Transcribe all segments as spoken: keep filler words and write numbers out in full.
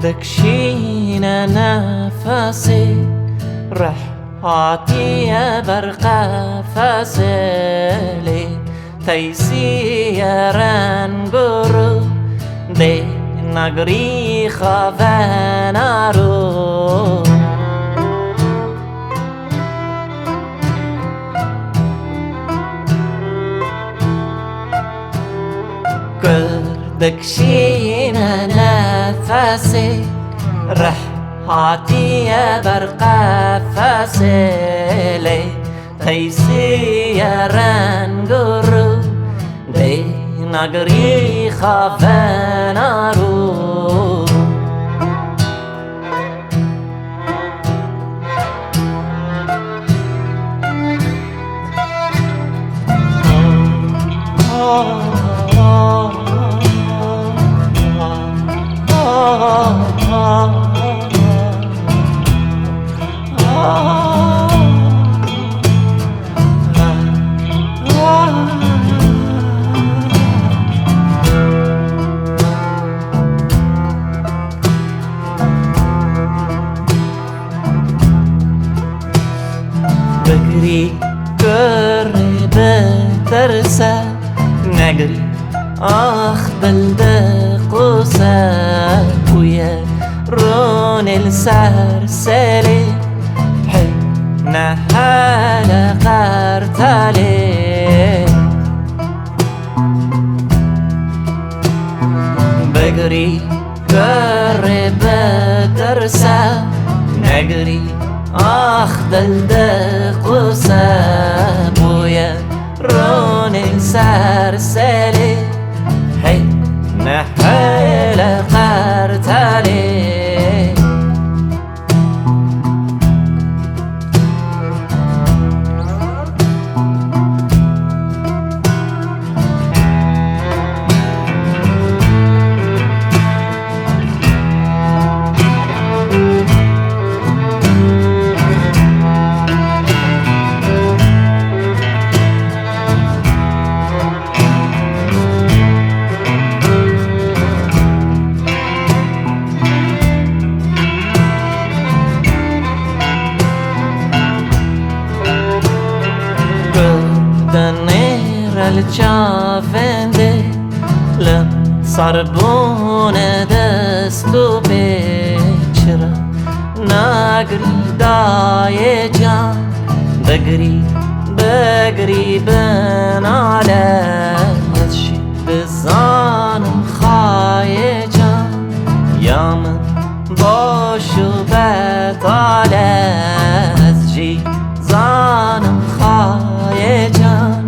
Dikşîne nefesê, rih hatiye ber qefesê, lê teysiye reng û rû, dê nagirî xavena rû. Kur dikşîne nefesê, rih hatiye ber qefesê, lê teysiye reng û rû, dê nagirî xavena rû. Bigirî kurê bitirse, negirî ax dil diqûse. Bûye rûnê li ser selê, hey nehele qertelê. Bigirî kurê bitirse, negirî ax dil diqûse. Bûye rûnê ser selê, hey nehele qertelê. Ku dinêre li çavên dê, li sarbûnê dest û pê çira. Nagirî dayê can, bigirî, bigirî binale. Ez jî dizanim xayê can, ya min boş û betal e. Ez jî zanim xayê can,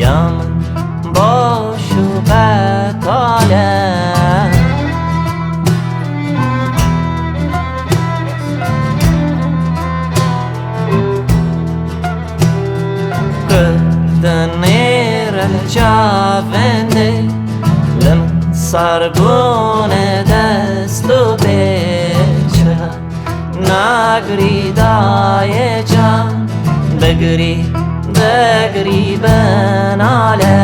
ya min boş û betal e. Ku dinêre li çavên dê, li min sarbûnê dest û pê çira. Nagirî dayê can, bigirî, bigirî binale.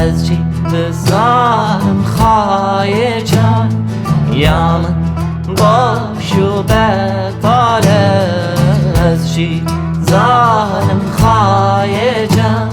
Ez jî dizanim xayê can, ya min boş û betal e. Ez jî zanim xayê can,